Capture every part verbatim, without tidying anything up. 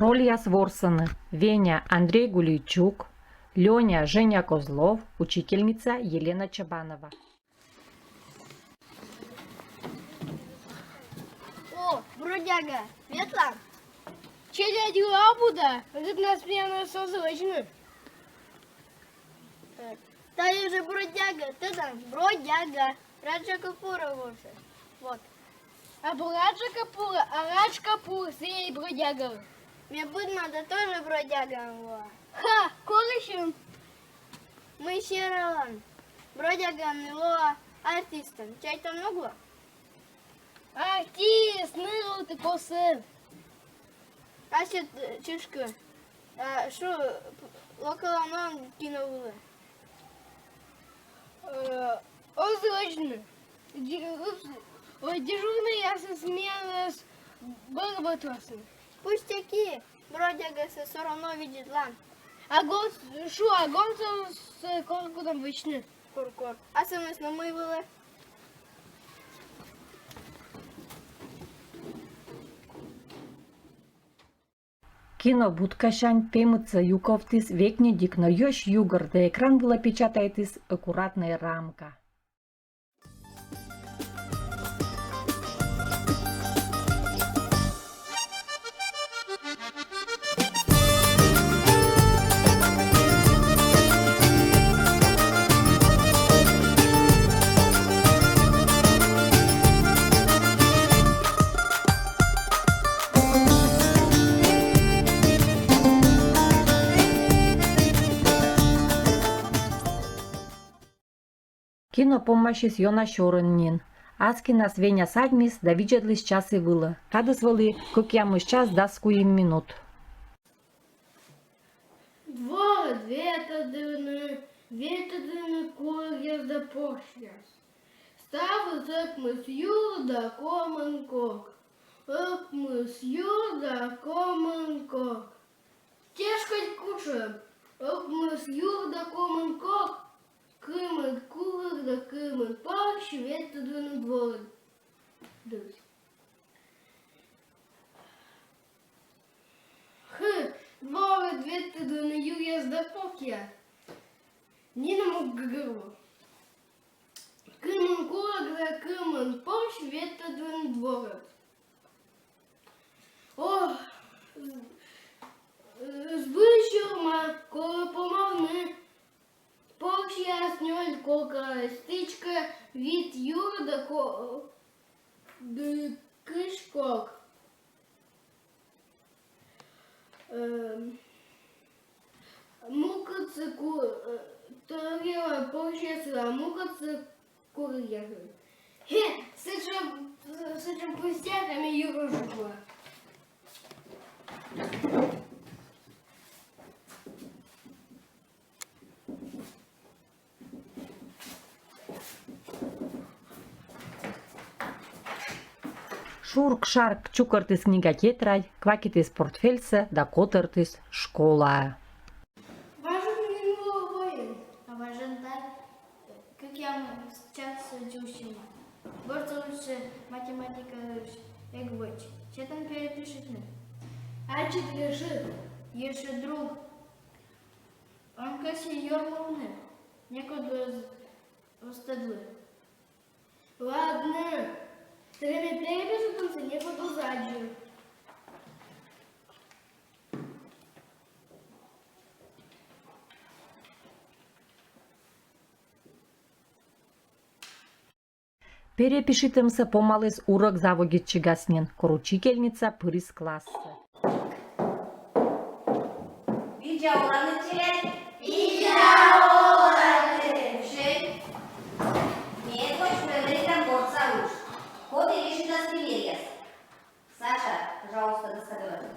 Рольяс ворсӧны: Веня — Андрей Гулейчук, Лёня — Женя Козлов, учительница — Елена Чабанова. О, бродяга, ветлан. Челядь, абу да, рытнас миянӧс оз вӧчны. Тайӧ жӧ бродяга, тӧдан, бродяга. Раджа кӧ пурӧ вообще. Вот. Абу раджа кӧ пурӧ, а раджа кӧ пурӧ, сійӧ и бродяга. Ме быдмӧда тоже бродягаӧн лоа. Ха, корӧсь. Мый сералан? Бродягаӧн и лоа артистӧн. Чайтан, ог ло? Артист, ныр ултӧ косӧ. Ачыд, э, чышкы. А, шу, п-, локалан он кино вылӧ. Э, оз вӧчны. Ди-, упс, ой, дежурнӧйясыс миянӧс бӧр вӧтласны. Пустяки, бродягасӧ всё равно видзӧдлам. А гонц-, шу, а гонцовсӧ кор кутам вӧчны? Кор-кор. А сӧмын но мый вылӧ? Кино будкасянь пемыдсӧ юковтіс векньыдик, но ёсь югыр да экран вылӧ печатайтіс аккуратнӧй рамка. Кино помасис ёна сёрӧн нин. Аскинас Веня садьмис да видзӧдліс часі вылӧ. Кадыс вӧлі кӧкъямыс час дас куим минут. Дворыд ветлӧдӧны, ветлӧдӧны курегъяс да порсьяс. Ставыс ӧкмыс юр да комын кок. Ӧкмыс юр да комын кок. Тешкодь кутшӧм: ӧкмыс юр да комын кок, кымын курӧг да кымын порсь ветлӧдӧны дворыдыс. Хы, дворыд ветлӧдӧны юръяс да покъяс. Нинӧм ог гӧгӧрво. Кымын курӧг да кымын порсь ветлӧдӧны дворыд. О, з-, збыль сюрма, колӧ помавны. Порсьяс нёль, кокъяс тычкӧ, вит юр да ко-, ды кызь кок. Эм, мукӧдсӧ ку-, э, торъялӧ порсьяслы, а мукӧдсӧ курегъяслы. Хе, сэтшӧм, сэтшӧм пустяк, а ме юрӧ жугла. Шурк-шарк чукӧртіс книга-тетрадь, квакитіс портфельсӧ да котӧртіс школаӧ. Важӧн нин лоӧ воын. А важӧн тай, кӧкъямыс часӧ дзугдыштӧма. Бӧрсӧ лучше математикаысь эг вӧч. Сетан перепишитны. Ачыд решит. Ещё друг. Он кӧсйӧ ёрмылны, некод оз, оз тӧдлы. Ладнӧ. Тӧрыт ме перепишитӧмсӧ некод оз аддзы. Перепишитӧмсӧ помаліс урок заводитчигас нин, кор учительница пырис классӧ. Видза оланныд, челядь! Видза оланныд! Ме воча велӧдам гортса уджтӧ. Коді решитас примеръяс? Саша, пожалуйста, доска дорӧ.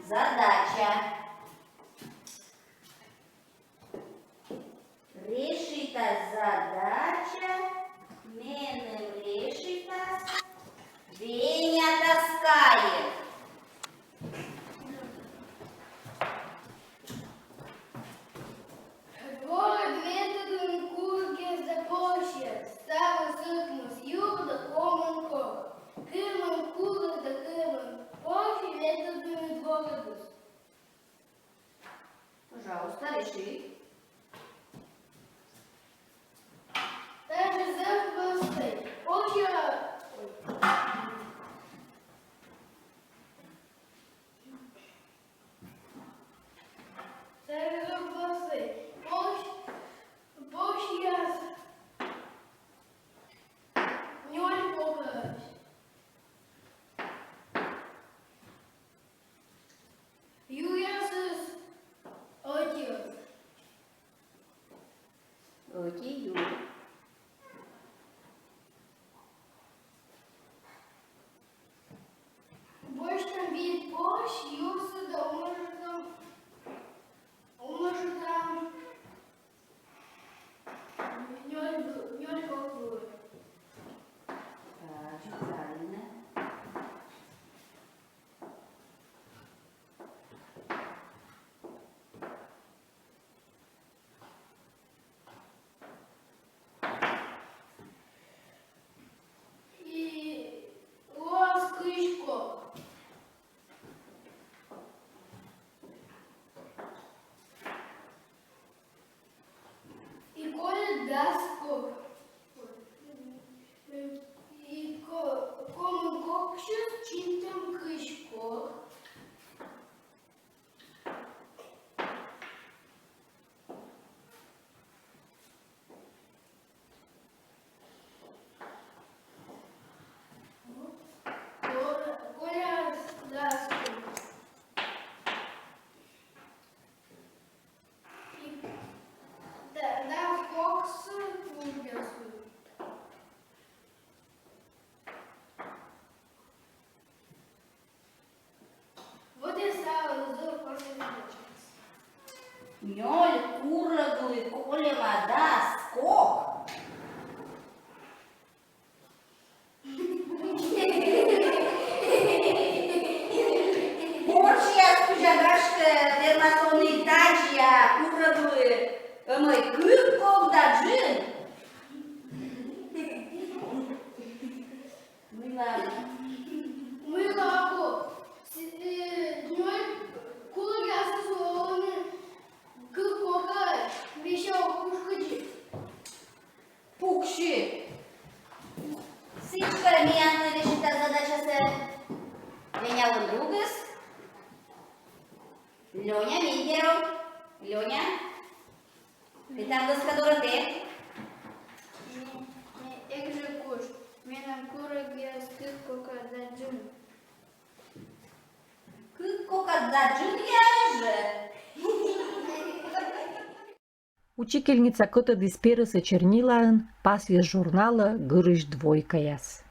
Задача. Решитас задача, меным решитас Веня Таскаев. Дворыд ветлӧдӧны курегъяс да порсьяс, ставыс ӧкмыс юр да комын кок. Кымын курэг да кымын порсь ветлӧдӧны дворыдыс. Пожалуйста, реши. Даже завтра встать. Ой, я- Даже завтра встать. Ой, ой, я- Нёль кокъяс. Юръясыс ӧти. Ӧти юр. Босьтам вит порсь юрсӧ да умножитам, умножитам нёль, нёль кок вылӧ. Так, правильно. И лоас кызь кок. И кольӧ дас кок. И ко-, комын коксьыс чинтӧм кызь кок. Коля, Коля, да, да, да, коксьыс. Вот и стало. Нёль куреглы кольӧма дас кок. Порсьяс, кузя гашкӧ, вермас лоны тадзи, а куреглы ӧмӧй кык кок да джын. Мыйла? Мыйла абу? С-, э, нёль курегъясыс лоӧны кык кокӧ, весиг пуксьы. Пуксьы. Сідзкӧ, миян решитас задачасӧ Венялӧн другыс Лёня Меньдеров. Лёня. Тэ там доска дорӧ тэ. Ме, ме эг жӧ куж, менам курегъяс кык кокӧ да джын. Кык кокӧ да джынъяс жӧ. Учительница кӧтӧдіс перӧсӧ чернилаӧн, пасйис журналӧ гырысь двойкаяс.